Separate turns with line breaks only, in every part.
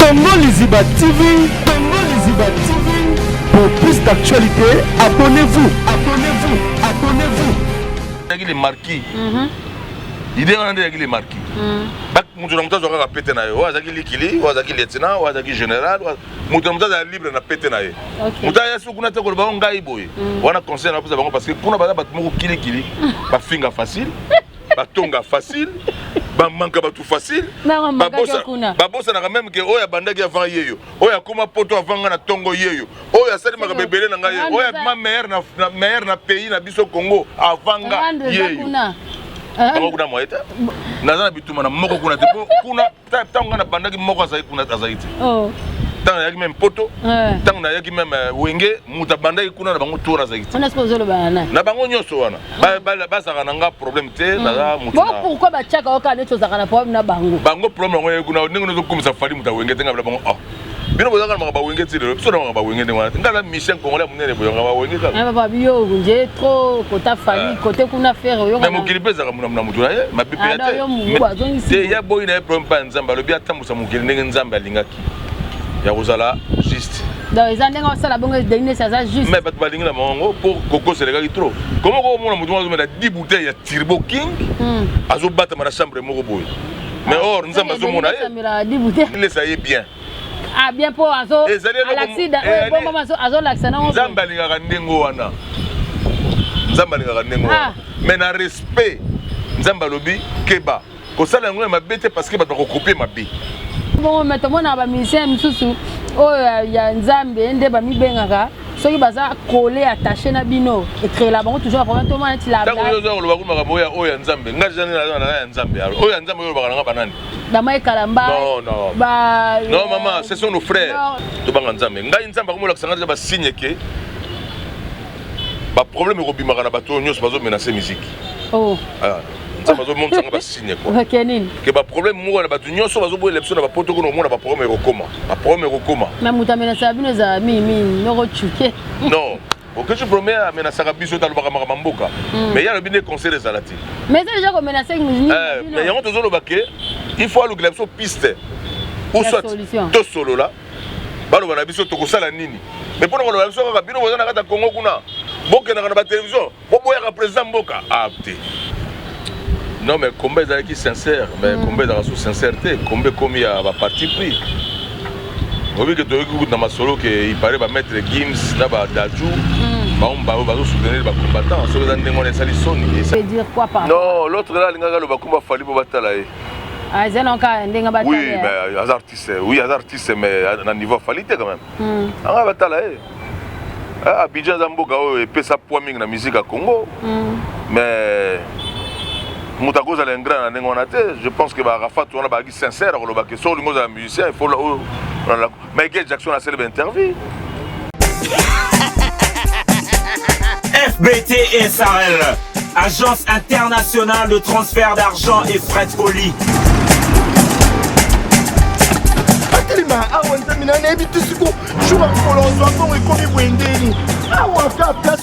Congo Liziba TV, Congo Liziba TV. Pour plus d'actualités, abonnez-vous, abonnez-vous, abonnez-vous.
Ezalaki le marquis. Idée wana nde ezalaki le marquis. Moto na moto azwa kaka pete na ye. Oyo azalaki likili, oyo azalaki lieutenant, oyo azalaki général. Moto na moto azala libre na pete na ye. Moto aya soki kuna te koloba o ngai boye. Wana conseil na bapesa bango parce que kuna baza bato moko kilikili, bafinga facile, batonga facile, bamanka bato facile, babosanaka même ke oyo abandaki avant yeyo, oyo akoma poto avant nga na ntongo yeyo, oyo asali makambo ebele na ngai ye, oyo abima meilleur na pays na biso Congo avant nga yeyo. Bango kuna moye te, naza na bituma na moko kuna te, po kuna ntango nga nabandaki moko azalaki kuna azalaki te. Ntango nayaki même poto, ntango nayaki même Wenge, moto abandaki kuna na bango tour azalaki te. Na bango nyonso wana bazalaka na nga problème te, naza moto.
Bon, pourquoi batiaka oka neti ozalaka na problème na bango?
Bango problème yango yaki kuna ndenge nozokumisa Fally moto awenge te, nga bila bango, oh bino bozalaka na makambo bawenge ti lelo, biso na makambo bawenge ndenge wana te. Nga aza musicien congolais ya monene boyanga bawenge kaka.
Papa, yo nje trop kota Fally, côté kuna Ferre oyo.
Mais mokili mpe ezalaka na moto na ye mabe mpe ya te te, ya boyi na ye problème mpe ya Nzambe. Alobi atambusa mokili ndenge Nzambe alingaki ya kozala juste.
Donc eza ndenge osala bongo, Denis aza juste.
Mais bato balingi na bango mpo kokosa elekaki trop. Komo komona moto moko azomela 10 bouteille ya Turbo King, azobatama na chambre moko boye, mais or Nzambe azomona ye, lesa ye bien.
Ah bien, mpo azolakisa nango.
Nzambe alingaka ndenge wana, Nzambe alingaka ndenge wana, mais na respect. Nzambe alobi keba kosala yango ya mabe te parce que bato bakokopie mabe.
Bongo me tomonaka bamusicien misusu oyo ya Nzambe nde bamibengaka, soki baza collé attaché na bino, ecréela bango toujours problème. Tomona neti
ntango yo oza koloba ku makambo oyo ya Nzambe, nga deja naza ya Nzambe, oyo ya Nzambe oyo olobaka nanga banani?
Bama Ekalamba.
Non, non.
Ba
Non maman, ce sont nos frères. Tobanga Nzambe. Ngai Nzambe akomolakisa ngai deja basigne ke baproblème ekobimaka na bato oyo nyonso bazomenace musique.
Oh.
Ah, Nzambe azomonisa nga basigne quoi.
Ok, nini?
Ke baproblème moko na bato nyonso bazoboyela biso na bapoto kuna, omona baproblème ekokoma, baproblème ekokoma.
Mais moto amenasaka bino ezala mingimingi noko cuke.
Non, Okeci premier amenasaka biso te, alobaka makambo ya mboka, mais ye alobi nde concert ezala te.
Mais eza déjà komenace.
Mais yango tozoloba ke il faut alukela biso piste ou soit tosolola, baloba na biso tokosala nini. Mais mpona koloba biso kaka bino boza na kati ya Congo kuna, bokendaka na batelevizio, boboyaka président mboka, ah te. Non, mais combat ezalaki sincère, mais combat ezalaka so sincère te, combat ekomi ya baparti pris. Oyebi ke toyoki kutu na masolo ke ipare bamaître Gims na badaju bango bazosoutenir bacombattant. Soki eza ndenge wana, esali soni. Non, l'autre là alingaka aloba komba Fally mpo batala ye.
Eza na kaka ndenge
batala. Oui, mais aza artiste, oui, aza artiste, mais na niveau Fally te quand même. Anga batala ye. Abidjan eza mboka oyo epesa poids mingi na musique ya Congo, mais moto akozala ingrat na ndenge wana te. Je pense que baarafat wana bazalaki sincère akoloba ke soki olingi ozala musicien, il faut Michael Jackson asali bainterview.
FBT SARL, Agence internationale de transfert d'argent et frais de colis.
Atelema awa, Nzambe na nayebi te siko jour ya mokolo ozwa mbongo ekomi boye ndeni awa ka place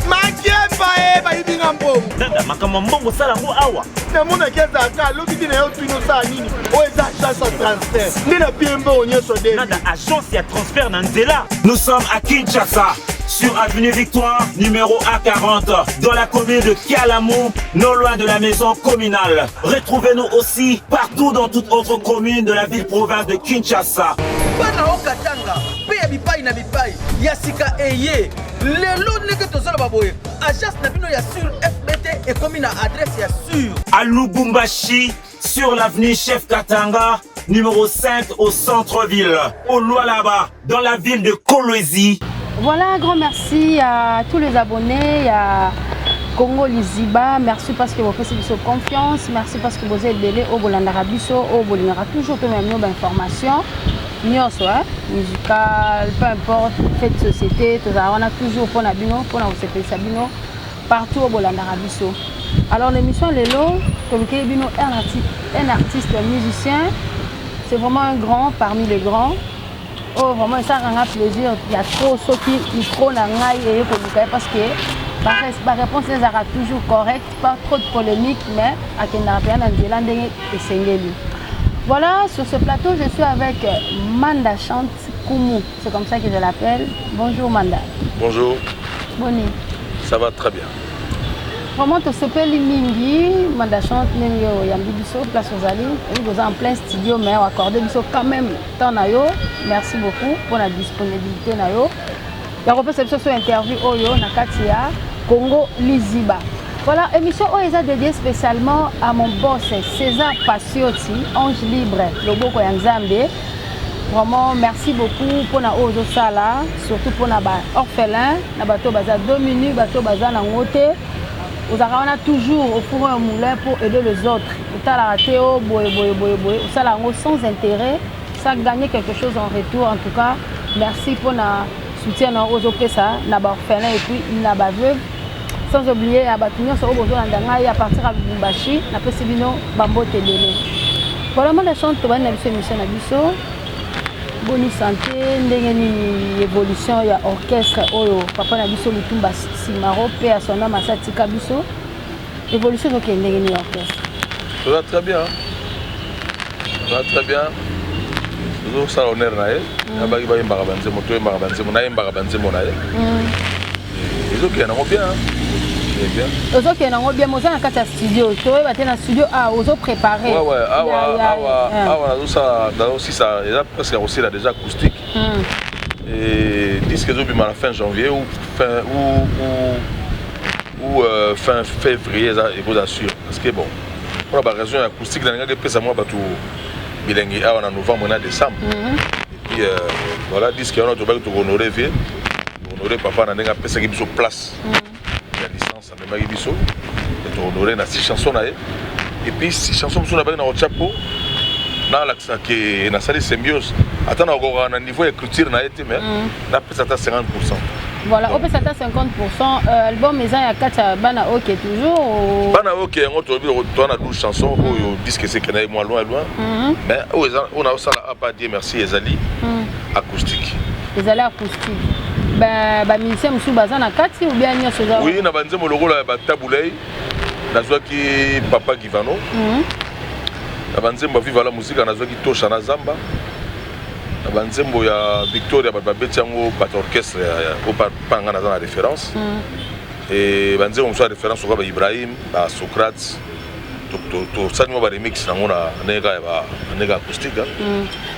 makemba e bayibi nga mbongo.
Nanda, makambo ya mbongo osala yango awa.
Namonaki azalaka alobi te na yo tuni osala nini, oyo eza agence ya transfert nde na pie mbongo nyonso de.
Nanda, agence ya transfert na nzela. Nous sommes à Kinshasa, sur avenue Victoire, numéro A40, dans la commune de Kalamu, non loin de la maison communale. Retrouvez-nous aussi partout dans toute autre commune de la ville-province de Kinshasa.
Bana okatanga mpe ya bipai na bipai ya sika eye lelo ndenge tozoloba boye, agence na bino ya sur FBT ekomi na adresse ya sur.
À Lubumbashi, sur l'avenue Chef Katanga, numéro 5 au centre-ville. Au Lualaba, dans la ville de Kolwezi.
Voilà, un grand merci à tous les abonnés, à Congo Liziba. Merci parce que vous faites biso confiance. Merci parce que vous êtes ebele oyo bolandaka biso, oyo bolingaka toujours tomema bino information nyonso, hein? Musical, peu importe, fait de société, tozala wana toujours mpona bino, mpona kosepelisa bino partout oyo bolandaka biso. Alors, l'émission lelo, tolukeli bino un artiste musicien, c'est vraiment un grand parmi les grands oyo vraiment esalaka nga plaisir ya trop soki micro na ngai eye koluka ye, parce que baréponse ezalaka toujours correct, pas trop de polémique, mais akendaka mpenza na nzela ndenge esengeli. Voilà, sur ce plateau, je suis avec Manda Chante Koumou. C'est comme ça que je l'appelle. Bonjour Manda.
Bonjour.
Boni.
Ça va très bien.
Vraiment tosepeli mingi Manda Chante ndenge oyambi biso place ozali oyebi koza en plein studio mais oaccorde biso quand même temps na yo. Merci beaucoup pour la disponibilité na yo ya kopesa biso so interview oyo na kati ya Congo Liziba. Voilà, émission oyo eza dédiée spécialement à mon boss César Pasioti, ange libre, loboko ya Nzambe. Vraiment, merci beaucoup pour na oyo ozosala, surtout pour na ba orphelin, na bato baza dominu, bato baza na ngote. Ozalaka wana toujours au four et au moulin pour aider les autres. Otalaka te o boye boye boye boye, osala yango sans intérêt, sans gagner quelque chose en retour. En tout cas, merci pour na soutien na oyo ozopesa na ba orphelin et puis na ba veuve. Sans oublier ya bato nyonso oyo bozolanda ngai à partir ya Lubumbashi, napesi bino bambote ebele. Voilà, Manda Chante, tobandi na biso émission na biso. Boni santé, ndenge nini évolution ya orchestre oyo papa na biso Lutumba Simaro pe ya son âme asatika biso. Évolution ezokende ndenge nini ya orchestre?
Ça va très bien. Ça va très bien. Tozosala honneur na ye. Nabaki bayembaka banzembo, toyembaka banzembo, nayembaka banzembo na ye. Ezokende nango bien. Bien.
Ozokende nango bien, oza na kati ya studio, toyeba te na studio a ozoprépare.
Ouais, awa awa awa nazosala, nazosisa, eza presque ya kosila déjà acoustique. Et disque ezobima na fin janvier ou fin ou fin février, eza ekozala sûr, parce que bon, mpona baraison ya acoustique, nalingaki epesa mwa bato bilengi awa na novembre na décembre. Et puis voilà, disque wana tobaki tokohonore vie, tohonore papa na ndenge apesaki biso place ya licence, amemaki biso, tohonore na six chansons na ye. Et puis six chansons mosusu nabaki na kotia po nalakisa ke nasali symbiose, ata nakokaka na niveau ya écriture na ye te, mais napesa ata 50.
Voilà, opesa ata 50. Album eza ya kati ya bana OK toujours ou?
Bana OK, yango tolobi toa na 12 chansons oyo disque esekenda ye mwa loin loin, mais oyo eza oyo naosala apa, Dieu merci, ezali acoustique.
Ezali acoustique. Bamusicien mosusu baza na kati ou bien nyonso eza?
Oui, na banzembo lokola ya batabulei nazwaki papa Givano, na banzembo ya Viva la Musica nazwaki Tosha na Zamba, na banzembo ya Victoria bato babeti yango, bato orchestre oyo mpa nga naza na référence. E banzembo mosusu ya référence lokola ba Ibrahim, ba Socrate, tosali mwa baremix nango na ndenge kaka ya ndenge acoustique.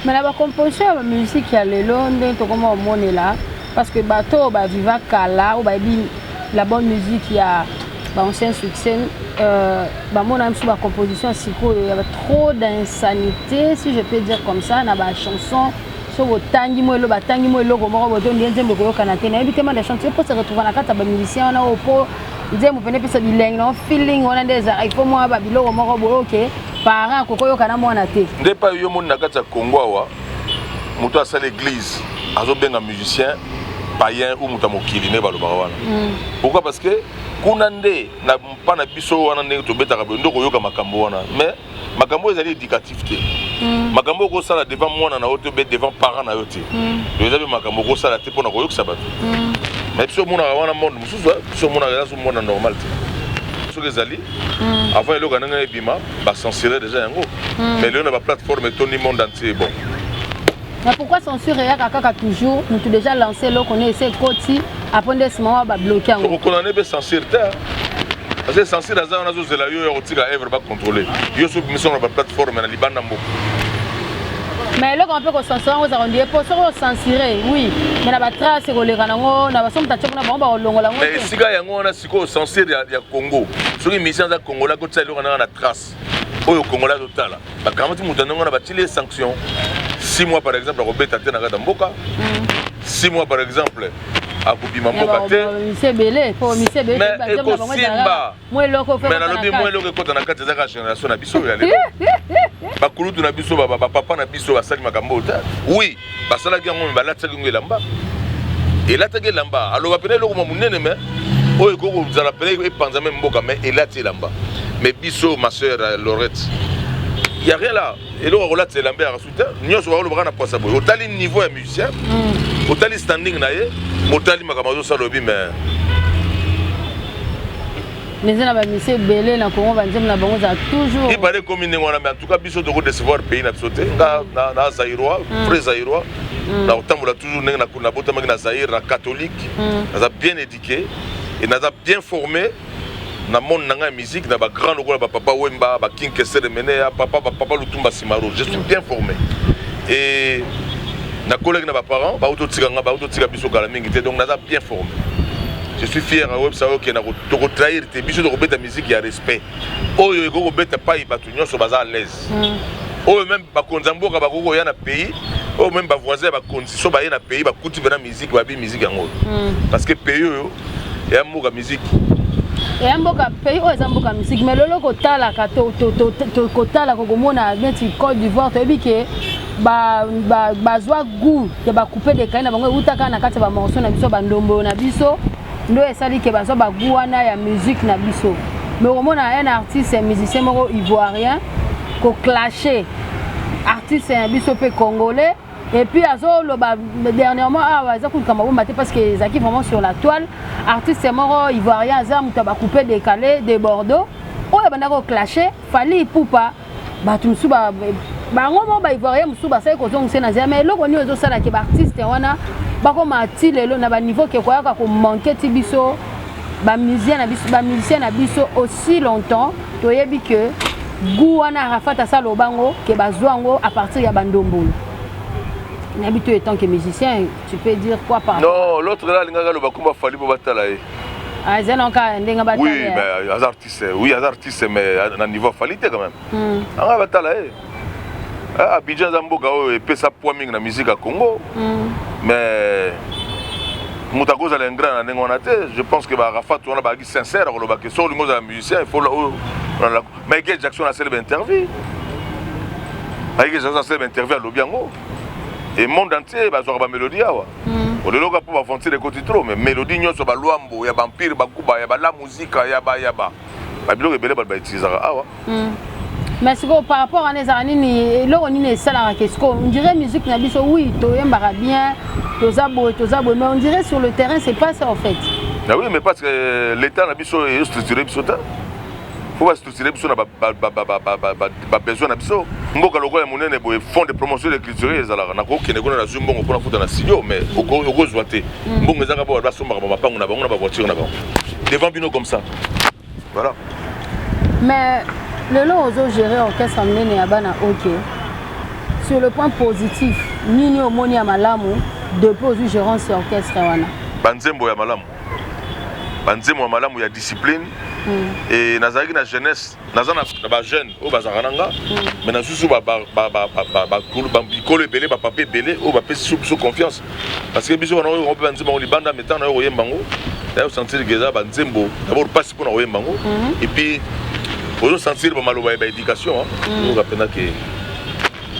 Mais na bacomposition ya bamusique ya lelo, ndenge tokoma komonela, parce que bato oyo baviva kala, oyo bayebi la bonne musique ya baancien succès, bamona biso bacomposition ya sikoyo ya trop d'insanité, si je peux dire comme ça, na bachanson. So botangi mo elo, batangi mo eloko moko boto ndie nzembo ekoyokana te. Nayebi te, Manda Chante, po se retrouve na kati ya bamusicien wana oyo, po nzembo pene epesa bilengi nango, feeling wana nde ezalaka, il faut mwa babiloko moko boye oke parent akoki oyokana mwana te.
Nde epai yo moni na kati ya Congo awa, moto asala église azobenga musicien païen ou moto ya mokili, nde balobaka wana. Pourquoi? Parce que kuna nde na mpa na biso wana, ndenge tobetaka boye nde okoyoka makambo wana, mais makambo oyo ezali éducatif te. Makambo oyo okosala devant mwana na yo te, be devant parent na yo te. Donc eza mpe makambo okosala te mpona koyokisa bato. Mais biso omonaka wana monde mosusu, biso omonaka eza so mona normal te. Soki ezali avant eloko ya ndenge ebima, bacensuré déjà yango, mais lelo na baplateforme etondi monde entier, bon.
Mais pourquoi censure eyaka kaka toujours mutu déjà lancé eloko ne ese ekoti, après nde nsima wa babloke yango?
Tokokona mpe censure te, parce que censure aza wana, azozela yo ya kotika œuvre, bacontrôle yo so obimisi na baplateforme na libanda mboka.
Mais eloko mpe kocensure yango ezaka ondie, po soki ocensure, oui, mais na batrace ekoleka nango na baso, moto atie kuna, bango bakolongola yango.
Mais esika yango wana sikoyo, censure ya Congo, soki musicien aza congolais, akotia eloko nanga na trace oyo congolais azotala, bakamati moto ndenge wana, batili ye sanction 6 mois par exemple, akobeta te na kati ya mboka 6 mois par exemple, akobima mboka te. Mais ekosimba, mais nalobi mwa eloko ekota na kati, ezaka génération na biso oyo ya lelo. Bakulutu na biso, bapapa na biso basali makambo oyo te. Oui, basalaki yango, me balatisaki yango elamba, elataki elamba, aloba pene eloko mwa monene, mais oyo ekoki kozala pene epanza me mboka, mais elati elamba. Mais biso, ma sœur Lorette, y a rien là. Eloko akolatisa elamba ya rasu te, nyonso bakolobaka na poisa boye. Otali niveau ya musicien, otali standing na ye, otali makambo azosala, obi mais
Mais eza na bamusiciens ebele na Congo, banzembo na bango ezala toujours.
Ibale ekomi ndenge wana, mais en tout cas biso tokodecevoir pays na biso te. Nga na Zaïrois, vrai Zaïrois, na kotambola toujours ndenge nabotamaki na Zaïre, na catholique. Naza bien éduqué et naza bien formé na monde na ngai ya musique, na bagrand lokola bapapa Wemba, baking Kester Emeneya, papa, bapapa Lutumba Simaro. Je suis bien formé et nakolaki na baparent bauti otika nga, bauti otika biso kala mingi te. Donc naza bien formé, je suis fier ayebisa oyo ke tokotrahir te. Biso tokobeta musique ya respect oyo ekoki kobeta pai bato nyonso baza à l'aise, oyo même bakonzi ya mboka bakoki koya na pays, oyo même bavoisin ya bakonzi so baye na pays, bakuti mpena musique, babi musique yango oyo, parce que pays oyo eya mboka musique.
Eya mboka, pays oyo eza mboka musique. Mais lelo kotalaka, kotalaka, komona neti Côte d'Ivoire, toyebi ke bazwa goût ya bacoupé décalé na bango eutaka na kati ya bamorceau na biso, bandombolo na biso. Nde esali ke bazwa bagoût wana ya musique na biso. Mais okomona un artiste musicien moko ivoirien koclashe artiste na biso mpe congolais. Et puis azoloba dernièrement awa, eza kuluka mabomba te parce que ezalaki vraiment sur la toile, artiste moko ivoirien aza moto ya bacoupé décalé de Bordeaux oyo abandaki koclashe Fally Ipupa. Bato mosusu, bango moko baivoirien mosusu basali kozongisa na nzela. Mais eloko nini ezosalaki baartiste wana bakoma ti lelo na baniveau ke koyaka komanke ti biso bamusicien na biso aussi longtemps? Toyebi ke goût wana Arafat asala obango ke bazwa yango à partir ya bandombolo nayebi to. Étant que musicien, tu peux dire quoi par
Non, l'autre là alingaka aloba komba Fally mpo batala ye.
Ah, eza na kaka ndenge.
Oui, mais aza artiste, oui, aza artiste, mais na niveau Fally te quand même. Anga batala ye. Abidjan aza mboka oyo epesa poids mingi na musique ya Congo, mais moto akozala ingrat na ndenge wana te. Je pense que baarafat wana bazalaki sincère akoloba ke soki olingi ozala musicien, il faut oyo. Michael Jackson asali bainterview, Michael Jackson asali bainterview, alobi yango et monde entier bazwaka bamélodie awa. Oleloka mpo bafrontière ekoti trop, mais mélodie nyonso, balwambo ya bampire, bakuba ya bala muzika ya bayaba, babiloko ebele bato bautilisaka awa.
Mais sikoyo, par rapport wana, ezalaka nini? Eloko nini esalaka ke sikoyo on dirait musique na biso, oui, toyembaka bien, toza boye, toza boye, mais on dirait sur le terrain c'est pas ça en fait?
Ah oui, mais parce que l'état na biso ezostructure biso te. Faut bastructure biso na babesoin na biso. Mboka lokola ya monene boye, fonds de promotion de culture ezalaka. Nakokende kuna, nazwi mbongo mpona futa na studio, mais okozwa te. Mbongo ezaka mpo bato basombaka bamapango na bango na bavoiture na bango devant bino comme ça, voilà.
Mais lelo ozogérer orchestre monene ya bana OK. Sur le point positif, nini omoni ya malamu depuis ozwi gérance ya orchestre wana?
Banzembo ya malamu, banzembo ya malamu ya discipline. E nazalaki na jeunesse, naza na bajeune oyo bazalaka na nga, mais nasusu bikolo ebele, bapapa ebele oyo bapesi biso confiance, parce que biso wana oyo mpe banzembo yango libanda. Mais ntango nayo koyemba yango, nayo sentir ke eza banzembo d'abord mpasi mpona koyemba yango, et puis ozosentir bamaloba ya baéducation, oyoka mpenza ke.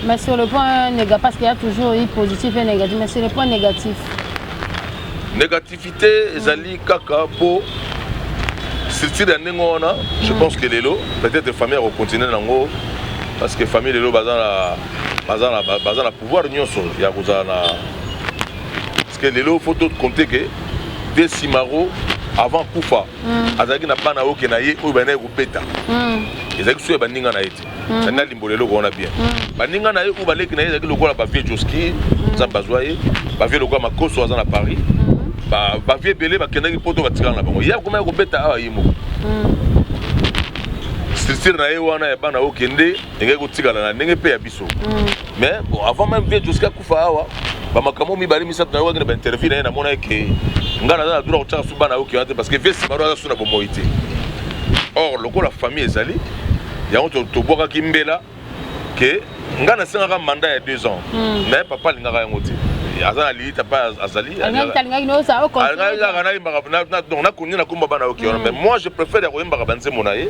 Mais sur le point négatif, parce qu'il y a toujours eu positif et négatif, mais sur le point négatif?
Négativité ezali kaka mpo structure ya ndenge wana. Je pense que lelo peut-être famille akocontinue nango, parce que famille lelo baza na pouvoir nyonso ya kozala na, parce que lelo faut tocompte ke de Simaro avant kufa azalaki na bana oyo ke na ye oyo bandaki kobeta. Ezalaki so ya baninga na ye te. Nani alimbola eloko wana bien? Baninga na ye oyo baleki na ye ezalaki lokola bavieux Joski, Nzambe azwa ye, bavieux lokola Makoso aza na Paris, bavieux ebele bakendaki poto, batikala na bango. Ye akomaki kobeta awa ye moko. Structure na ye wana ya bana okende engaki kotikala na ndenge mpe ya biso. Mais bon, avant même vieux Joski akufa awa, bamakambo mibale misato nayokaki na bainterview na ye, namona ke ngai naza na droit kotiaka su bana oke wana te, parce que vieux Simaro aza su na bomoi te. Or lokola famille ezali yango, tobwakaki mbela ke ngai nasengaka mandat ya 2 ans, mais papa alingaka yango te. Aza na lilita mpe azali
Alingaki.
Kaka nayembaka, donc nakondi nakomba bana oke wana. Mais moi je préfère ya koyembaka banzembo na ye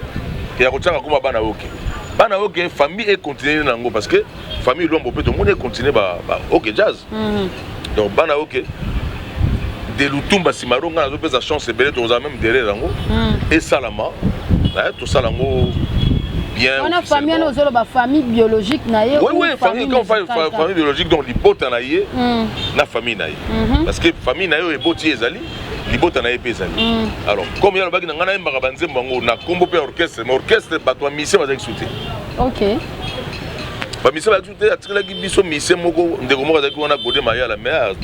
ke ya kotiaka komba bana oke. Bana oke, famille econtinue nango, parce que famille Lwambo mpe tomoni econtinue OK Jazz. Donc bana oke de Lutumba Simaro, ngai nazopesa chance ebele, tokozala même derrière yango esalama, tosala yango bien.
Wana famille wana ozoloba famille biologique na ye?
Oui oui, famille, quand famille biologique, donc libota na ye na famille na ye, parce que famille na ye oyo eboti ye ezali Libota na ye mpe ezali. Alors, comme ye alobaki na ngai, nayembaka banzembo yango na nkombo mpe ya orchestre, mais orchestre, bato ya musicien bazalaki su te. Bamusicien bazalaki su te. Atikelaki biso musicien moko, ndeko moko azalaki wana, Gode Mayala, mais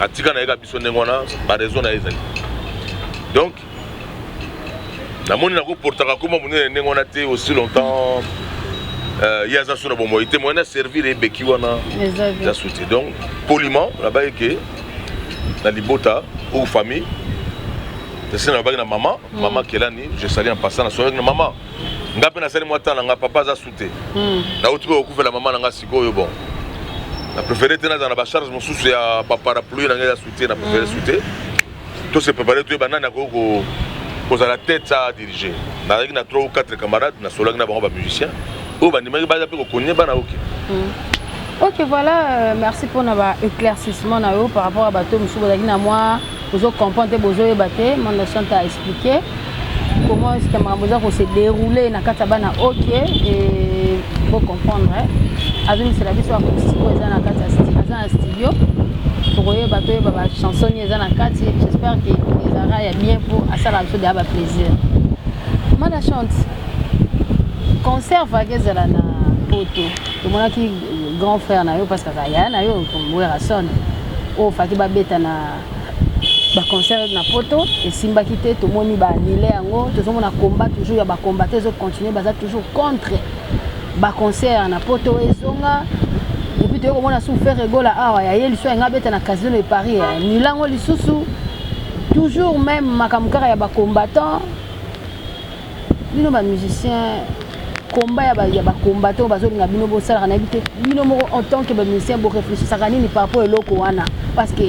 atika na ye kaka biso ndenge wana, baraison na ye ezali. Donc namoni nakoportaka komba monene ndenge wana te aussi longtemps ye aza so na bomoi te. Moyen na servir ebeki wana eza su te. Donc poliment nabaki ke na libota ou famille esi nalobaki na mama, mama Kelani, je salue en passant. Nasolaki na mama nga mpe nasali mwa temps na nga, papa aza su te. Nauti mpe kokufela mama na nga sikoyo. Bon, na préféré te nazala na bacharge mosusu ya baparapluie na ngai, eza su te. Na préféré su te. To se préparé, toyeba nani akoki kozala tête à diriger. Nazalaki na 3 ou 4 camarades, nasolaki na bango, bamusicien oyo bandimaki baza mpe kokonie bana oke.
Ok, voilà, merci mpona baéclaircissement na yo par rapport à bato mosusu bozalaki na mwa bozocomprendre te, bozoyeba te. Manda Chante a expliqué comment est ce que makambo eza kose dérouler na kati ya bana. Ok, et bocomprendre, azomisela biso acoustique oyo eza na kati ya, aza na studio. Tokoyeba, toyeba bachanson nini eza na kati. J'espère que ezalaka ya bien mpo asalaka biso deya baplaisir. Manda Chante, concert faki ezala na poto, tomonaki grand frère na yo, parce que azala yaya na yo, Werrason, oyo faki babeta na baconcert na poto, esimbaki te. Tomoni baanile yango. Tozomona combat toujours ya bacombattant ezocontinue, baza toujours contre baconcert na poto ezonga. Et puis toyei komona su Ferre Gola awa ya ye lisusu ayenga abeta na Casino de Paris, anile yango lisusu. Toujours même makambo kaka ya bacombattant. Bino bamusicien, combat ya bacombattant bazolinga bino bosalaka, nayebi te bino moko en tant que bamusicien boréfléchissaka nini par rapport eloko wana, parce que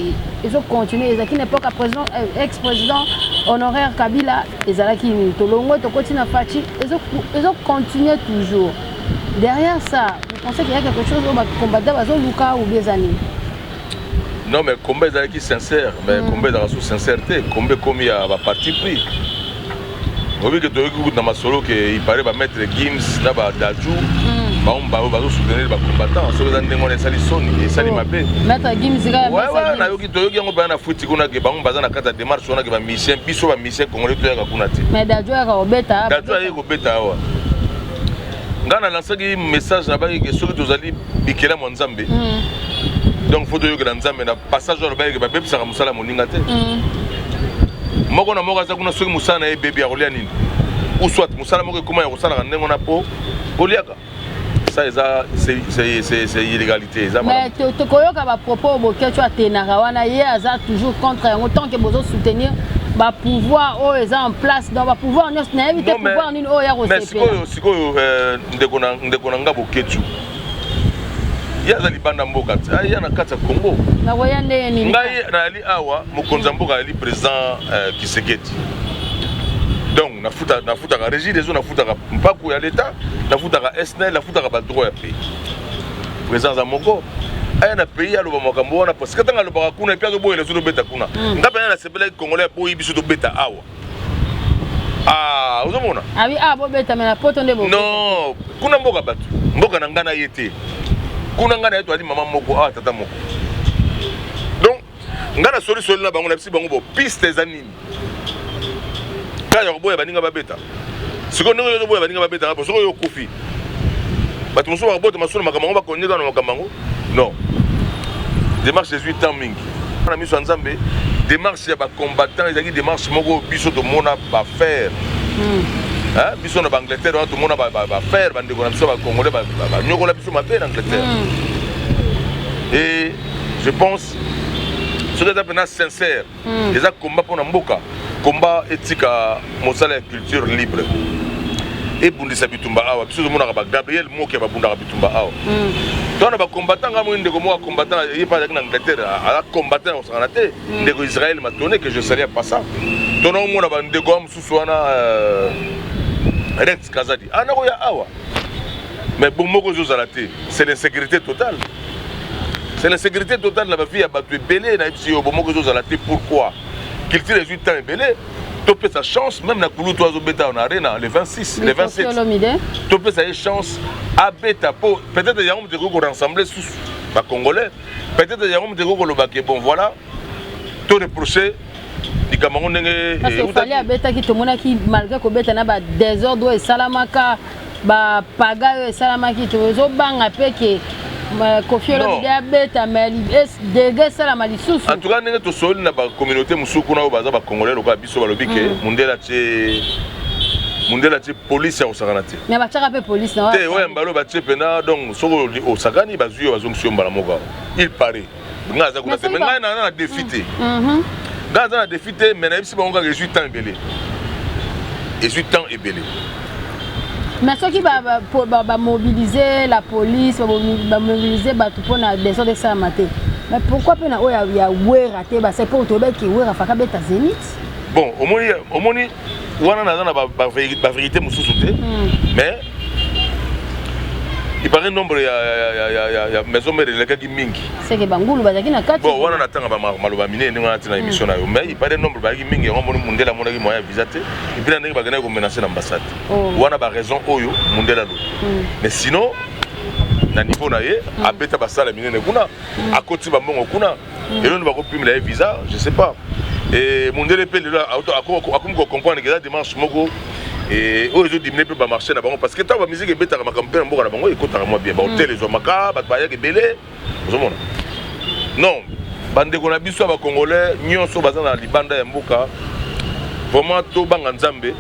ezocontinue. Ezalaki na époque ya président, ex président honoraire Kabila, ezalaki nini, tolongwe, tokoti na Fatshi, ezocontinue toujours. Derrière ça, vous pensez qu'il y a quelque chose oyo bacombattant bazoluka ou bien eza nini?
Non, mais combat ezalaki sincère, mais combat ezalaka su sincère te. Combat ekomi ya baparti pris. Oyebi ke toyoki kutu na masolo ke ipare bamaître Gims na badaju, bango bazosoutenir bacombattant. Soki eza ndenge wana, esali soni, esali mabe.
Maître Gims kaka?
Nayoki, toyoki yango mpenza na futi kuna ke bango baza na kati ya démarche wana ke bamusicien, biso bamusicien congolais toyaka kuna te.
Mais Dadju ayaka kobeta.
Dadju ayeki kobeta awa. Ngai nalansaki message na baki ke soki tozali bikelamu ya Nzambe, donc faut toyokela Nzambe na passage oyo alobaki ke babebisaka mosala ya moninga te. Moko na moko aza kuna, soki mosala na ye ebebi, akolia nini? Ou soit mosala moko ekóma ya kosalaka ndenge wana mpo koliaka, ça eza c'est illégalité, eza.
Mais tokoyoka bapropos Boketshu atenaka wana, ye aza toujours contre yango tant que bozosoutenir bapouvoir oyo eza en place. Donc bapouvoir nyonso, nayebi te pouvoir nini oyo ya
kosepela. Sikoyo, sikoyo, ndeko na nga Boketshu, ye aza libanda mboka te, aya na kati ya Congo.
Nakoya ndenge nini?
Ngai nayali awa, mokonzi ya mboka ayali président Tshisekedi. Donc nafutaka Régie des eaux, nafutaka mpaku ya l'État, nafutaka SNEL, nafutaka badroit ya pays. Président aza moko, aya na pays, aloba makambo wana, parce que ntango alobaka kuna et puis azoboyela so tobeta kuna. Nga mpenza nasepelaki, Congolais aboyi biso tobeta awa. Ah, ozomona.
Abi ah, bobeta me na poto nde.
Non, kuna mboka bato, mboka na ngai na ye te. Kuna ngai na ye toali mama moko, awa tata moko. Donc ngai na solisoli na bango, na bisi bango bo piste eza nini kaka ya koboya baninga babeta. Sikoyo ndenge ozoboya baninga babeta, po soki oyo okufi, bato mosusu bakobota masusu na makambo yango, bakonye kaka na makambo yango. Non, démarche ezwi temps mingi na miso ya Nzambe. Démarche ya bacombattant ezalaki démarche moko biso tomona bafaire biso na baangleterre wana, tomona bafaire, bandeko na biso bacongolais banyokola biso mabe na Angleterre. Et je pense soki eza mpenza sincère, eza combat mpona mboka, combat etika mosala ya culture libre, ebundisa bitumba awa. Biso tomonaka bagabriel moke babundaka bitumba awa. To wana bacombattant, nga moi ndeko moko acombattant, ye mpe azalaki na Angleterre, aza combattant ya kosangana te, ndeko Israel Matone, que je salue en passant. To naomona bandeko wa mosusu wana, Rex Kazadi ana koya awa, mais bon, moko ezozala te. C'est l'insécurité totale, c'est l'insécurité totale na bavie ya bato ebele. Nayebisi yo, bomoko ezozala te. Pourquoi culture ezwi temps ebele? Topesa chance même na kulutu azobeta na Arena le 26, le 27, topesa ye chance abeta, po peut-être yango moto ekoki korassembler susu bacongolais, peut-être yango moto ekoki koloba ke bon, voilà, to reproche. Likambo yango ndenge
Parce que Fally abetaki, tomonaki malgré kobeta na badésordre oyo esalamaka, bapaga oyo esalamaki, tozobanga mpe ke Koffi Olomide abeta, mais dégâts esalama lisusu.
En tout cas, ndenge tosoli na bacommunauté mosusu kuna oyo baza bacongolais lokola biso, balobi ke mundele atie police ya kosakana te.
Mais batiaka mpe police na
te, oyo mbala oyo batie mpena. Donc soki osakani, bazwi yo, bazongisi yo mbala moko. Il paraît, ngai aza kuna te, mais ngai naza na défi te. Ngai aza na défi te, mais nayebisi bango kaka ezwi temps ebele, ezwi temps ebele.
Mais soki bamobilize la police, bamobilize bato mpona désordre esalama te, mais pourquoi mpe na oyo ya Wera te basali? Mpo toyebaki Wera faka beta Zénith.
Bon, omoni wana naza na bavérité mosusu te, mais il paraît nombre ya Maison Mère elekaki mingi.
Seke bangulu bazalaki na kati.
Bon, wana natanga maloba minene ndenge wana ntina émission na yo, mais il paraît nombre bazalaki mingi. Yango moni mundele amonaki moyen ya visa te, et puis na ndenge bakendaki komenacer na ambassade wana, baraison oyo mundele alobi. Mais sinon, na niveau na ye, abeta basala minene kuna, akoti bambongo kuna, eloni bakopimela ye visa, je sais pas. Et mundele mpe lelo akomi kocomprendre ke eza démarche moko oyo ezodiminuer mpe bamarché na bango, parce que ntango bamusique ebetaka makambo mpe na mboka na bango ekotaka mwa bien, bahotel ezwamaka, bato bayaka ebele. Ozomona, non, bandeko na biso ya bacongolais nyonso baza na libanda ya mboka, vraiment tobanga Nzambe,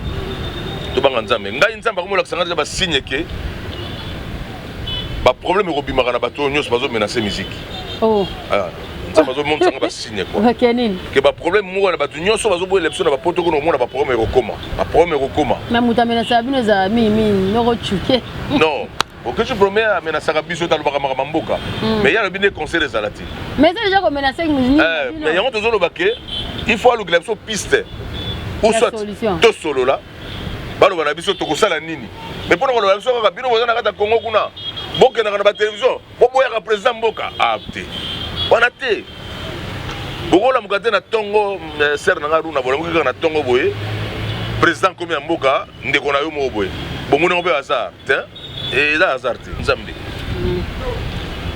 tobanga Nzambe. Ngai, Nzambe akomolakisa ngai deja basigne ke baproblème ekobimaka na bato oyo nyonso bazomenacer musique.
Oh.
Ah, Nzambe azomonisanga basigne quoi.
Ke nini?
Ke baproblème moko na bato nyonso bazoboyela biso na bapoto kuna, omona baproblème ekokoma, baproblème ekokoma.
Mais moto amenasaka bino ezala mingimingi noko cuke.
Non, Okeci premier amenasaka biso, talobaka makambo mboka, mais ye alobi nde concert ezala te.
Mais eza déjà komenacer.
Mais yango tozoloba ke il faut alukela biso piste ou soit tosolola, baloba na biso tokosala nini. Mais mpona koloba biso kaka bino boza na kati ya Congo kuna, bokendaka na batelevizio, boboyaka président mboka, ah te, wana te. Bokolamuka te na ntongo, sere na nga Runa, bolamuki kaka na ntongo boye, président komi ya mboka, ndeko na yo moko boye, bomoni yango mpe hasard te, eza hasard te. Nzambe,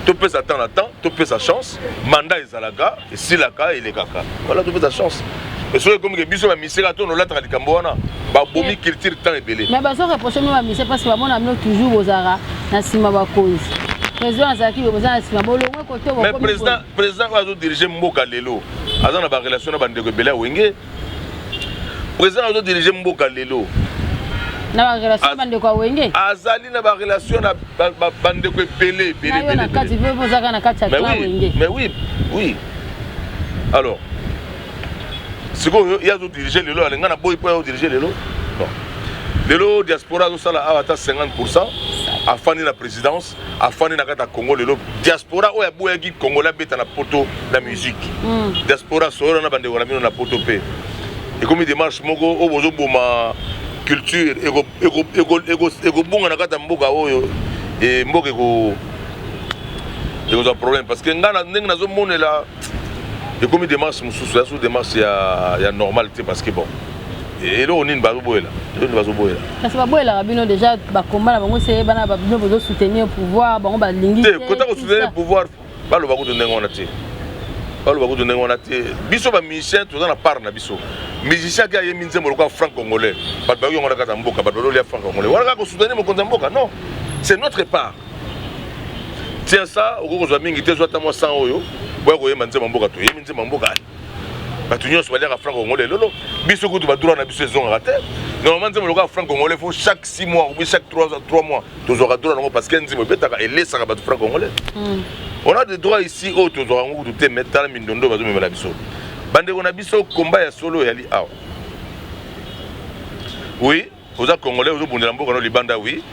topesa temps na temps, topesa chance. Mandat ezalaka, esilaka, elekaka. Voilà, topesa chance. Mais soki ekomi ke biso bamiseka to nolataka likambo wana, babomi culture temps ebele.
Mais bazo reproche bino bamise parce que bamona bino toujours bozalaka na nsima bakonzi. Président azalaki boye, boza na nsima, bolongwe kote.
Mais président oyo azodirige mboka lelo aza na barelation na bandeko ebele ya Wenge. Président azodirige mboka lelo
na barelation na bandeko ya Wenge.
Azali na barelation na bandeko ebele ebele.
Yo na kati mpe ozalaka na kati ya clan Wenge.
Mais oui, alors sikoyo ye azodirige lelo, alinga na boyi mpo azodirige lelo. Bon, lelo diaspora azosala awa ata 50, afandi na présidence, afandi na kati ya Congo. Lelo diaspora oyo aboyaki Congolais abeta na poto na musique, diaspora solola na bandeko na bino na poto mpe ekomi démarche moko oyo bozoboma culture, ekobunga na kati ya mboka oyo, mboka ekozwa problème, parce que ngai ndenge nazomonela, ekomi démarche mosusu ya so démarche ya normal te. Parce que bon, eloko nini bazoboyela? Eloko nini bazoboyela?
Kasi baboyelaka bino déjà bakomba na bango, se bana bino bozosoutenir pouvoir, bango balingi
te. Kota kosoutenir pouvoir, baloba kutu ndenge wana te, baloba kutu ndenge wana te. Biso bamusicien toza na part na biso. Musicien ake ayembi nzembo lokola franc congolais, bato bayoki yango na kati ya mboka, bato bazolia franc congolais wana. Kaka kosoutenir mokonzi ya mboka, non, c'est notre part. Tiens, ça okoki kozwa mingi te, zwa ata mwa 100 oyo boya koyemba nzembo ya mboka. Toyembi nzembo ya mboka, bato nyonso baliaka franc congolais. Lelo biso kutu badroit na biso ezongaka te. Normalement nzembo lokola franc congolais, faut chaque 6 mois ou chaque 3 mois tozwaka droit nango, parce que nzembo ebetaka, elesaka bato franc congolais. On a des droits ici oyo tozwaka yango kutu te. Mais tala mindondo bazomemela biso, bandeko na biso. Komba ya solo eyali awa. Oui, oza congolais, ozobundela mboka no libanda, oui,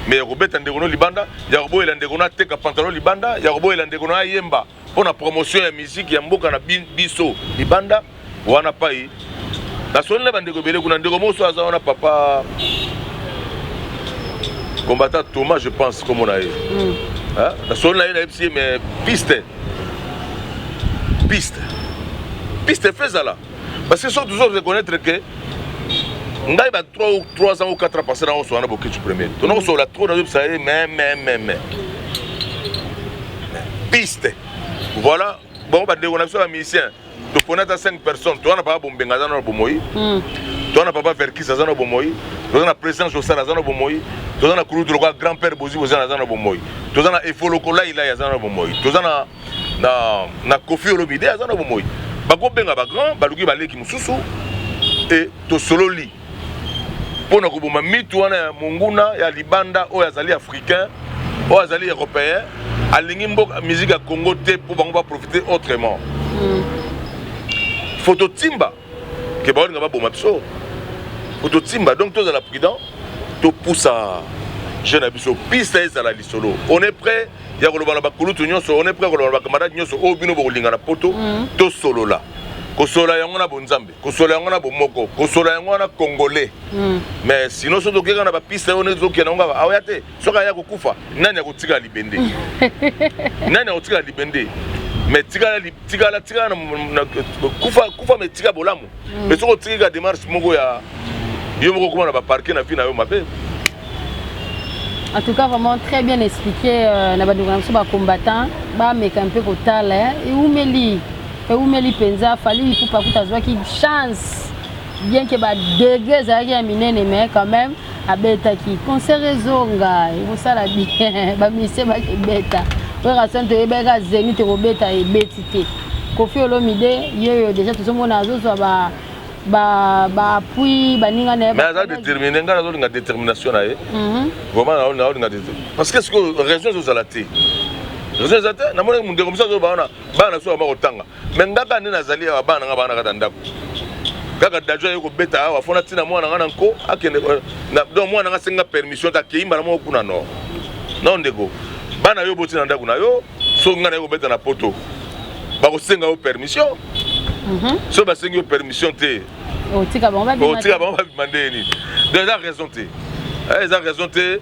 mais ya kobeta ndeko no libanda, ya koboyela ndeko no ateka pantalon libanda, ya koboyela ndeko no ayemba mpo na promotion ya musique ya mboka na biso libanda wana, pai nasoli na bandeko ebele kuna. Ndeko moso aza wana, papa combattant Thomas, je pense kombo na ye. Nasoli na ye, nayebisi ye, mais piste, piste, piste fe ezala, parce que soki toujours reconnaître que ngai ba 3 ou 3 ans ou 4 ans passé na osola na Boketu premier, tona kosola trop, nazoyebisa ye, mais piste, voilà. Bon, bandeko na biso ya musicien, Toponi ata 5 personnes. Toza na papa Bombenga, aza na bomoi. Toza na papa Verkis, aza na bomoi. Toza na président Josal, aza na bomoi. Toza na kulutu lokola grand père Bozi Bozana, aza na bomoi. Toza na Efoloko Lailai, aza na bomoi. Toza na Kofi Olomide, aza na bomoi. Bakobenga bagrand, baluki baleki mosusu e tosololi mpona koboma mitu wana ya monguna ya libanda oyo azali africain, oyo azali européen, alingi mboka musique ya Congo te, mpo bango baprofite autrement. Faut totimba ke baolinga baboma biso, faut totimba. Donc tozala prudent, topusa jeune na biso piste, ezala lisolo. On est prêt ya koloba na bakulutu nyonso, on est prêt koloba na bacamarade nyonso oyo bino bokolinga na poto. Tosolola, kosolola yango na bonzambe, kosolola yango na bomoko, kosolola yango wana congolais. Mais sinon, soki tokeka na bapiste oyo neti tokende yango kaka, aoya te. Soki aya kokufa, nani akotikala libende? Nani akotikala libende? Mais tikala, tikala, tikala kufa, kufa, mais tika bolamu. Mais soki otiki ka démarche moko ya yo moko, okoma na baparke na vie na yo mabe.
En tout cas, vraiment très bien expliqué. Na bandeko na biso bacombattant, bameka mpe kotala eumeli, eumeli mpenza. Fally Ipupa kuta azwaki chance, bien ke badégâts ezalaki ya minene, mais quand même abetaki concert. Ezonga, ekosala bien. Bamusiciens bakebeta. Werrason toyebaka Zénith ekobeta, ebeti te. Kofi Olomide ye oyo déjà tozomona azozwa ba baappui baninga na ye.
Mais aza déterminé. Ngai nazolinga détermination na ye vraiment, naolinga, parce que sikoyo raison ezozala te, raison eza te. Namoni ndeko mosusu azoba wana bana na so bama kotanga, mais nga kaka nde nazali awa, bana na nga bana kata ndako kaka. Dajo aye kobeta awa, fona ntina mwana nga na nko akende. Donc mwana nga asenga permission te, akei mbala moko kuna. Non, non, ndeko, bana yo boti na ndako na yo. Soki ngai naye kobeta na poto, bakosenga yo permission? Soki basengi yo permission te,
otika bango babima?
Otika bango babima ndenge nini? Donc eza raison te, eza raison te.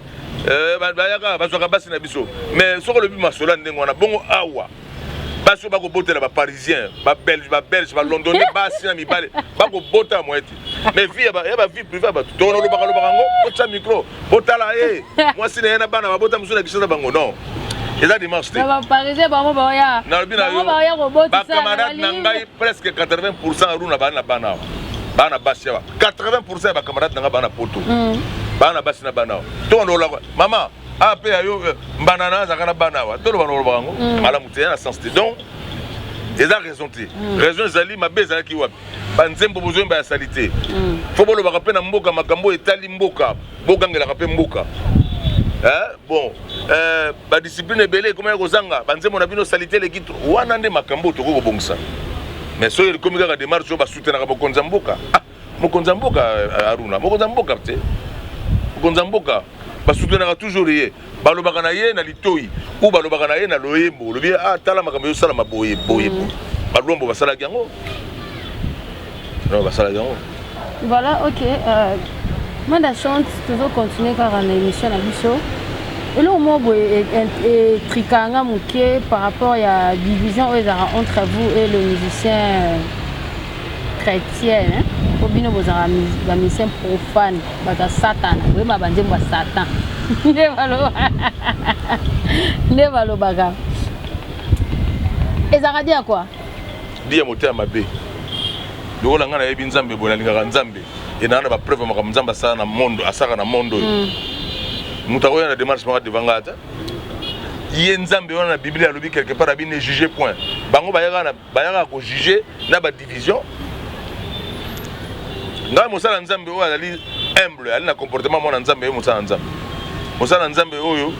Bayaka bazwaka basi na biso, mais soki olobi masolo ya ndenge wana bongo, awa basi oyo bakobotela baparisien, babelge, babelge, balondonais, basi na mibale bakobota moye te. Mais vie ya bavie privé ya bato, tokona olobaka lobaka yango, otya micro, botala ye mwasi na ye na bana babota mosusu na biso na bango. Non, eza démarche te.
Baparisien bango baoya.
Nalobi na yo, bacamarade na ngai presque 80 % aruna baa na bana awa, bana basi awa. 80 % ya bacamarade na ngai bana poto, bana basi na bana awa. Tokanda olaka mama awa mpe ya yo mbanda na azalaka na bana awa, toloba na olobaka yango malamu te, ya na sens te. Donc eza raison te. Raison ezali mabe ezalaki wapi? Banzembo bozoyemba ya sali te. Fo bolobaka mpe na mboka, makambo oyo etali mboka, bogangelaka mpe mboka. Bon, badiscipline ebele ekomaki kozanga banzembo na bino, saleté eleki wana. Nde makambo oyo tokoki kobongisa. Mais soki ekomi kaka démarche oyo basutenaka mokonzi ya mboka, ah, mokonzi ya mboka, Aruna, mokonzi ya mboka te. Mokonzi ya mboka basutenaka toujours ye, balobaka na ye na litoi ou balobaka na ye na loyembo. Olobi: "Ah, tala makambo ezosalama boye boye boye." Balombo basalaki yango, non, basalaki yango.
Voilà, ok. Manda Chante, tozocontinue kaka na émission na biso. Eloko moko boye etrikanga moke par rapport ya division oyo ezalaka entre vous et le musicien chrétien, po bino bozalaka bamusicien profane, bato ya satana, boyeba banzembo ya satan nde balobaka. Ezalaka dia quoi?
Dia motema mabe. Lokola ngai nayebi Nzambe boye, nalingaka Nzambe, enaa na bapreuve ya makambo Nzambe asala na monde, asalaka na monde oyo. Moto akoya na démarche moko devant ngai, ata ye Nzambe wana na Biblia alobi quelque part abi: "Ne juge point." Bango bayaka kojuge na badivision. Ngai mosala Nzambe oyo azali humble, ali na comportement mwana Nzambe, ye mosala Nzambe, mosala Nzambe oyo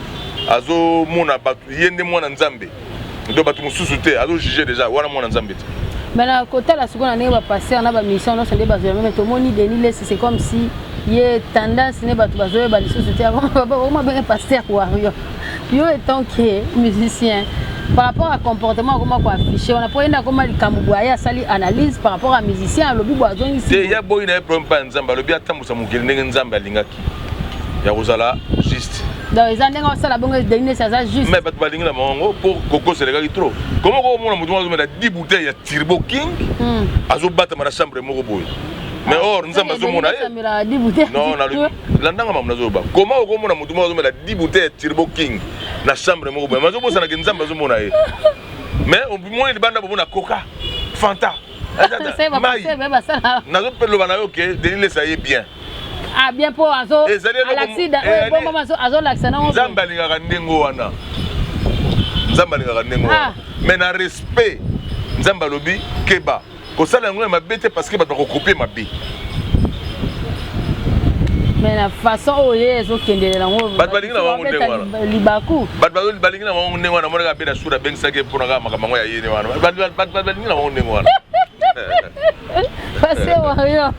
azomona bato, ye nde mwana Nzambe. Donc bato mosusu te azojuge déjà, wana mwana Nzambe te.
Mais na kotala sikoyo na ndenge bapaster na bamission nyonso nde bazwa meme, tomoni Denis Lesi, c'est comme si ye tendance ne bato bazoyeba lisusu te, bakoma benge pasteur warrior. Yo étant que musicien, par rapport à comportement akoma koaffiche wana, po ye nde akoma likambo boye, aye asali analyse par rapport à musicien, alobi boye, azongisi.
Te, ya boyi na ye problème mpa ya Nzambe. Alobi atambusa mokili ndenge Nzambe alingaki ya kozala juste.
Donc eza ndenge osala bongo, Denis Lesi aza juste.
Mais bato balingi na bango mpo kokosa elekaki trop. Komo komona moto moko azomela 10 bouteille ya Turbo King, azobatama na chambre moko boye, mais or Nzambe azomona ye. Non, landanga mamu nazoyoba. Koma okomona motu moko azomela 10 bouteille ya Turbo King na chambre moko boye, mais azobosanake Nzambe azomona ye. Mais omoni libanda, bomona Coca, Fanta. Mai nazopeloba na yo ke Denis Lessie aye bien.
Ah bien, mpo azo alakisi bongo, azolakisa nango.
Nzambe alingaka ndenge wana, Nzambe alingaka ndenge wana, mais na respect. Nzambe alobi keba kosala yango ya mabe te, parce que bato bakokopie mabe.
Mais na façon oyo ye ezokendelela yango.
Bato balingi na bango ndenge wana.
Libaku.
Bato balingi na bango ndenge wana. Monaka abe na sura, abengisaki mpona kaka makambo yango ya yene wana. Bato balingi na bango ndenge wana.
Pasteur warrior,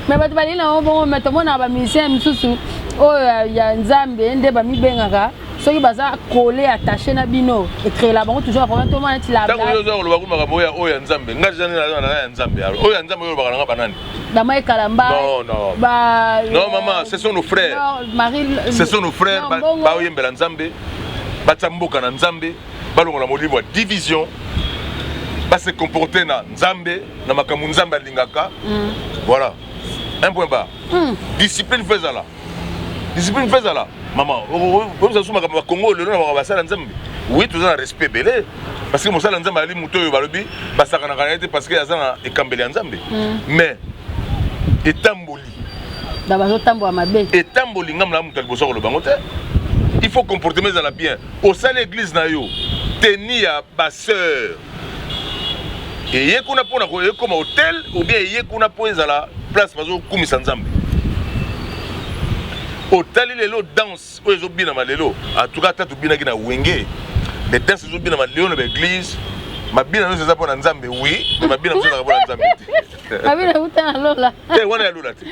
mais bato balingi na bango bongo. Mais tomonaka bamusicien misusu oyo ya Nzambe nde bamibengaka, soki baza collé, attaché na bino, ecréela bango toujours problème. Tomona neti la
Ntango yo oza koloba ku makambo oyo ya Nzambe, nga deja na ya Nzambe, oyo ya Nzambe oyo olobaka nanga banani?
Bama Ekalamba.
Non, non.
Ba
Non maman, ce sont nos frères.
Non, Marie.
Ce sont nos frères. Baoyembela Nzambe, batia mboka na Nzambe, balongola molimo ya division, base comporter na Nzambe, na makambo Nzambe alingaka. Voilà, un point barre. Discipline faut ezala, discipline faut ezala. Mama, oyebisa so makambo bakongo lelo na makambo basala Nzambe. Oui, toza na respect ebele, parce que mosala Nzambe ali moto oyo balobi basakanaka na ye te, parce que aza na ekambeli ya Nzambe. Mais etamboli
Na bazotambola mabe.
Etamboli, ngambo na moto ya liboso akoloba yango te. Il faut comportement ezala bien. Osali église na yo, teni ya basœur eye kuna mpona ekoma hôtel, ou bien eye kuna mpo ezala place bazokumisa Nzambe. Otali lelo danse oyo ezobinama lelo, en tout cas ata tobinaki na Wenge, mais danse ezobinama lelo na baéglise, mabina nyonso eza mpona Nzambe. Oui, mais mabina mosusu ezalaka mpona Nzambe te.
Mabina euta na lola.
Te, wana ya lola te.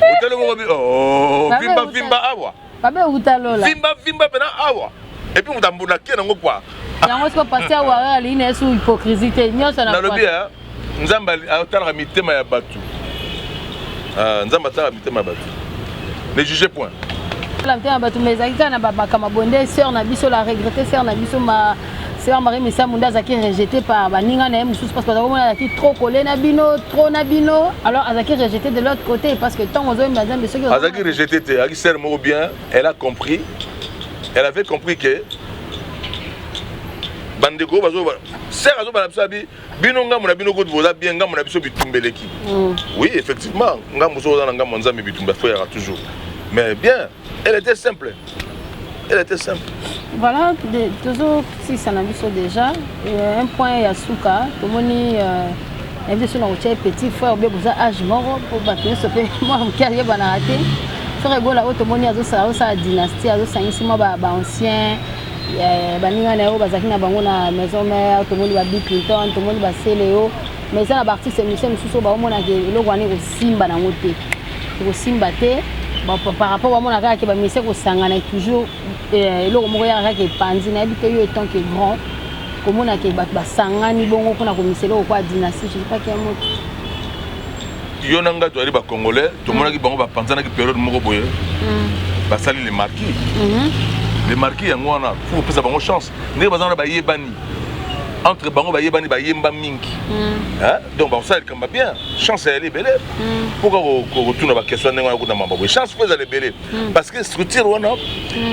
Otali moko bi, oh, vimba vimba awa.
Mabe euta lola.
Vimba vimba mpena awa, et puis moto ambunda kie nango kwa.
Yango siko pasteur warrior alingi na ye su hypocrisie te nyonso na
Nalobi ya Nzambe atalaka mitema ya bato. Ah, Nzambe atalaka mitema ya bato, ne juge point.
La mitema ya bato, mais ezalaki kaka na bamakambo boye nde sœur na biso, la regrettée sœur na biso, ma sœur Marie Misamu, nde azalaki rejeté par baninga na ye mosusu, parce que bazalaki komona azalaki trop collé na bino, trop na bino. Alors azalaki rejeté de l'autre côté, parce que ntango ozoyemba Nzambe, soki
Azalaki rejeté te, azalaki sœur moko bien. Elle a compris, elle avait compris que bandeko oyo bazo sœur azobala biso, abi bino ngambo na bino kutu boza bien, ngambo na biso bitumba eleki. Oui, effectivement, ngambo so oza na ngambo ya Nzambe, bitumba faut yaka toujours. Mais bien, elle était simple, elle était simple.
Voilà, tozosisa na biso déjà. Un point ya suka, tomoni na biso na kotia petit frère obe boza age moko, mpo bato nyonso mpe mwana moke ayebanaka te. Frère Gola oyo tomoni azosala dynastie, azosangisi mwa baancien baninga na ye oyo bazalaki na bango na Maison Mère. Tomoni ba Bill Clinton, tomoni baseleo, mais eza na baartiste musicien mosusu oyo baomonaka eloko wana ekosimba nango te, ekosimba te. Par rapport bamona kaka ke bamusicien kosangana toujours, eloko moko yaka kaka epanzi. Nayebi te, yo etant que grand, komona ke bato basangani bongo mpona komisa eloko kwa dynastie, je sais pas kia moto.
Yo na ngai toyali bacongolais, tomonaki bango bapanzanaki période moko boye, basali le marquis. Le marquis yango wana, faut kopesa bango chance ndenge baza wana, bayebani entre bango, bayebani, bayemba mingi. Donc bakosala likambo bien, chance eyali ebele. Mpoka kotuna baquestion ndenge wana kuna mamba boye, chance faut ezala ebele, parce que structure wana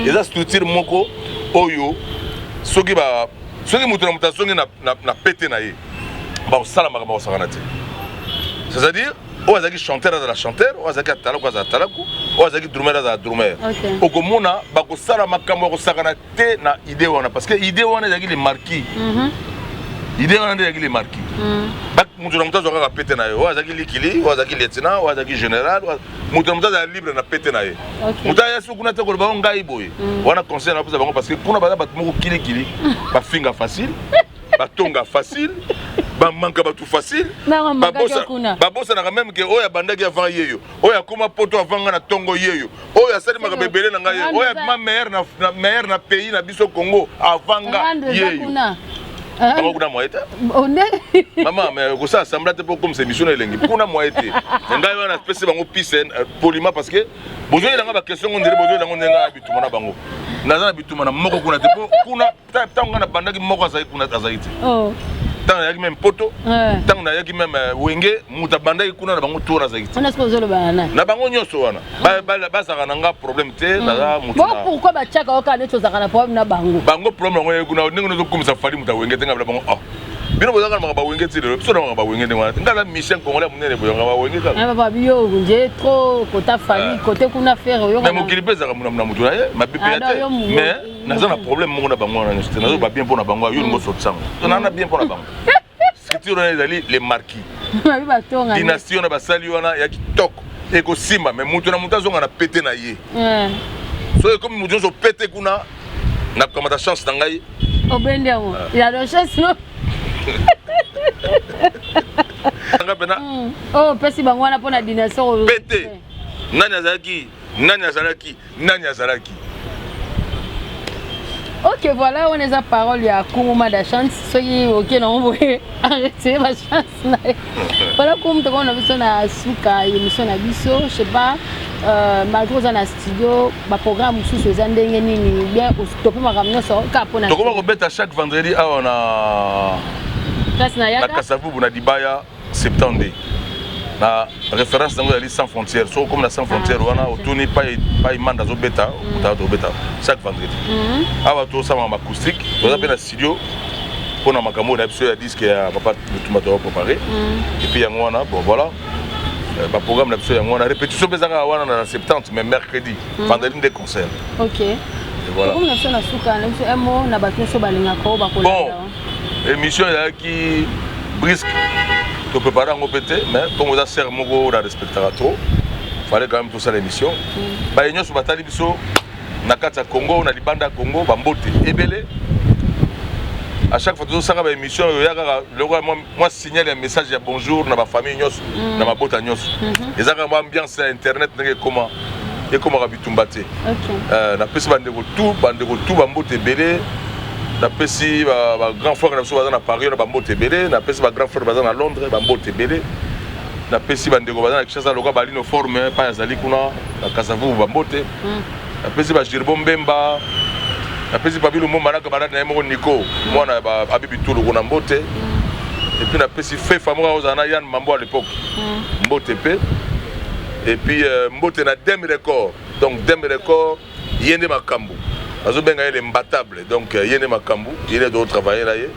eza structure moko oyo soki moto na moto azongi na pete na ye, bakosala makambo bakosakana te. C'est-à-dire oyo azalaki chanteur azala chanteur, oyo azalaki atalaku azala talaku, oyo azalaki drummer azala drummer. Okomona bakosala makambo ya kosakana te na idée wana, parce que idée wana ezalaki le marquis. Idée wana nde ezalaki le marquis. Moto na moto azwa kaka pete na ye. Oyo azalaki likili, oyo azalaki lieutenant, oyo azalaki général, moto na moto azala libre na pete na ye. Moto aya so kuna te koloba o ngai boye. Wana conseil na bapesa bango, parce que kuna baza bato moko kilikili, bafinga facile, batonga facile, bamanka bato facile. Babosanaka même ke oyo abandaki avant ye yo, oyo akóma poto avant nga na ntongo ye yo, oyo asali makambo ebele na ngai ye, oyo abima meilleur na pays na biso Congo avant nga ye yo. Bango kuna moye te, mama. Mais kosala semblant te mpo komisa émission na elengi, kuna moye te. Ngai wana apesi bango pise poliment, parce que bozoyelanga baquestion ngo ndele, bozoyelango ndenge ya bituma na bango. Naza na bituma na moko kuna te, mpo kuna ntango ngai nabandaki, moko azalaki kuna azalaki te. Ntango nayaki même poto, ntango nayaki même Wenge, moto abandaki kuna na bango tour azalaki te. Na bango nyonso wana bazalaka na nga problème te, naza moto.
Pourquoi batiaka oka neti ozalaka na problème na bango?
Bango problème yango kuna ndenge nozokumisa Fally, moto awenge te, nga bila bango. Oh. Bino bozaka na makambo ya wenge ti lelo, biso na makambo ya wenge ndenge wana te. Nga aza musicien congolais ya monene boye, makambo ya wenge kaka.
Ah, papa yo nje trop kota Fally, côté kuna Ferre oyoka.
Mais mokili mpe ezalaka na moto na ye, mabe mpe ya te. Mais naza na problème moko na bango wana nyonso te. Nazoba bien mpo na bango, yo olingo osotisa yango. To na bien mpo na bango. Structure wana ezali les marquis. Dynastie wana basali wana ya kitoko ekosimba, mais moto na moto azonga na pete na ye. Soki ekomi moto nyonso pete kuna nakokamata chance na ngai.
Obendi yango. Ya do chance no.
Nga pena.
Oh, pesi bango wana pona dynastie.
Pete. Nani azalaki? Nani azalaki? Nani azalaki?
Ok, voilà, on est à parole ya Kumu Mada chance. Soki ok na boye arrêter ma chance na. Voilà comme to na biso na suka émission na biso, je sais pas malgré oza na studio, ba programme mususu eza ndenge nini bien tope makambo nyonso kaka mpona
tokoma kobeta chaque vendredi awa na
place na
na
yaka
Kasavubu na Dibaya 72 na référence nango ezali sans frontière. Soki okomi na sans frontière wana, otuni pai pai manda azobeta, okutaka tobeta chaque vendredi awa. Tosala makambo acoustique, toza mpe na studio mpona makambo oyo na biso ya disque ya papa Lutumba toa préparé. Et puis yango wana, bon voilà, baprogramme na biso yango wana. Répétition mpe eza kaka wana na 70, mais mercredi, vendredi nde concert.
Ok.
Et voilà.
Tokomi na biso na suka na biso, un mot na bato nyonso balingaka oyo bakolanda.
Bon, émission ezalaki brusque, topréparé yango mpe te, mais comme oza sere moko oyo na respectaka trop, fallait quand même tosala émission. Baye nyonso batali biso na kati ya Congo, na libanda ya Congo, bambote ebele. À chaque fois tozosaka baémission oyo, ya kaka lokola mwa signal ya message ya bonjour na bafamille nyonso, na mabota nyonso. Eza kaka mwa ambiance ya internet ndenge ekoma, ekomaka bitumba te. Napesi bandeko tout, bandeko tout bambote ebele. Napesi bagrand frère na biso baza na Paris na bambote ebele. Napesi bagrand frère baza na Londres bambote ebele. Napesi bandeko baza na Kinshasa lokola balino forme pai azali kuna na Kasavubu bambote. Napesi bagirbo Mbemba, napesi Papi Lumumba na camarade na ye moko Nico, mwana ya Abibi Tulu kuna, mbote. Et puis napesi Fefa moko akozala na Yann Mambo à l'époque, mbote mpe. Et puis mbote na Dem Record. Donc Dem Record ye nde makambo, bazobenga ye l'imbattable. Donc ye nde makambo, ye nde tozotravaille na ye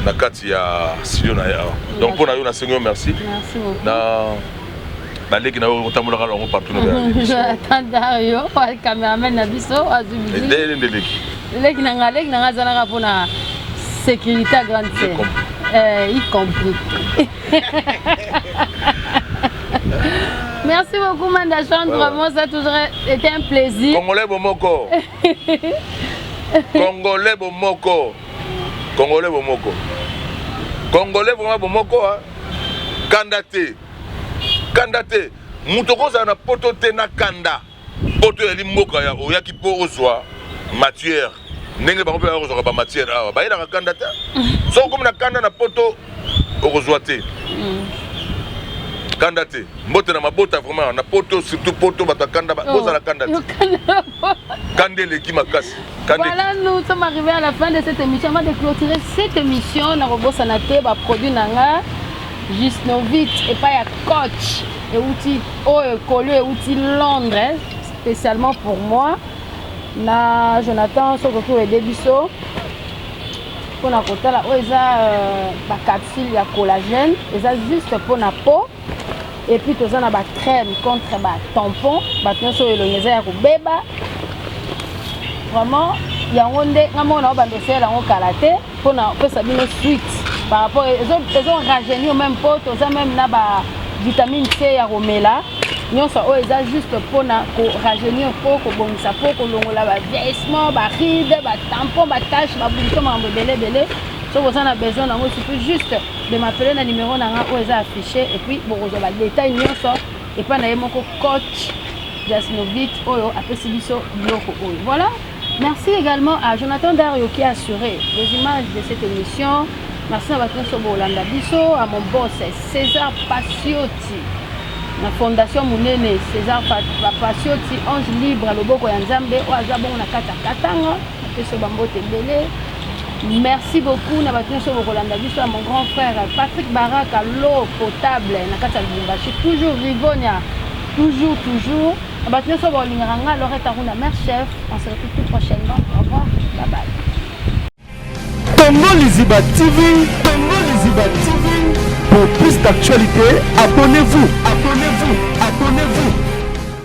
na kati ya studio na ye awa. Donc mpo na yo nasengi yo merci.
Merci beaucoup.
Na baleki na yo otambolaka nango partout na
Jonathan Dario, cameraman na biso, azwi bizi.
Nde nde leki.
Leki na nga, leki na nga azalaka mpona sécurité ya grande sœur. Y compris. Merci beaucoup, Manda Chante. Vraiment, ça a toujours été un plaisir.
Congolais bomoko, Congolais bomoko, Congolais bomoko, Congolais vraiment bomoko, hein. Kanda te, kanda te. Moto okozala na poto te na kanda. Poto ezali mboka ya oyaki mpo ozwa matière ndenge bango mpe baya kozwaka bamatière awa, bayelaka kanda te. Soki okomi na kanda na poto, okozwa te. Kanda te. Mbote na mabota vraiment na poto, surtout poto bato ya kanda, bozala kanda te, kanda eleki makasi. Kanda.
Voilà, nous sommes arrivés à la fin de cette émission. Avant de clôturer cette émission, na kobosana te ba produit nanga Gisnovit epai ya coach euti oyo ekolo euti Londres spécialement pour moi na Jonathan. Soki okoki oede biso mpona kotala oyo eza bacapsule ya collagène, eza juste mpona peau. Et puis toza na bacrème contre batampon, bato nyonso oyo elongi eza ya kobeba. Vraiment yango nde nga moko na obanda osalela yango kala te mpona opesa bino suite par rapport ezo rajeunir même po toza même na ba vitamine C ya komela nyonso. Oyo eza juste mpona korajeunir po kobongisa po kolongola bavieillissement, baride, batampon, batache, babouton, makambo ebele ebele. Soki oza na besoin nango, il suffit juste de m'appeler na numéro na nga oyo eza affiché et puis bokozwa badetail nyonso epai na ye moko coach Jasnovit oyo apesi biso biloko oyo. Voilà. Merci également à Jonathan Dario qui a assuré les images de cette émission. Merci à bato nyonso bolanda biso, à mon boss César Pacioti na fondation monene César Pacioti, ange libre, loboko ya Nzambe oyo aza bongo na kati ya Katanga. Apesi yo bambote ebele. Merci beaucoup na bato nyonso bokolanda biso, ya mon grand frère Patrick Baraka, l'eau potable na kati ya Lubumbashi, toujours Rivonia, toujours toujours. Na bato nyonso bolingaka nga Lorette Aruna, mère chef. On se retrouve tout prochainement. Au revoir, bye bye.
Congo Liziba TV, Congo. Liziba TV. Pour plus d'actualités, abonnez-vous, abonnez-vous, abonnez-vous.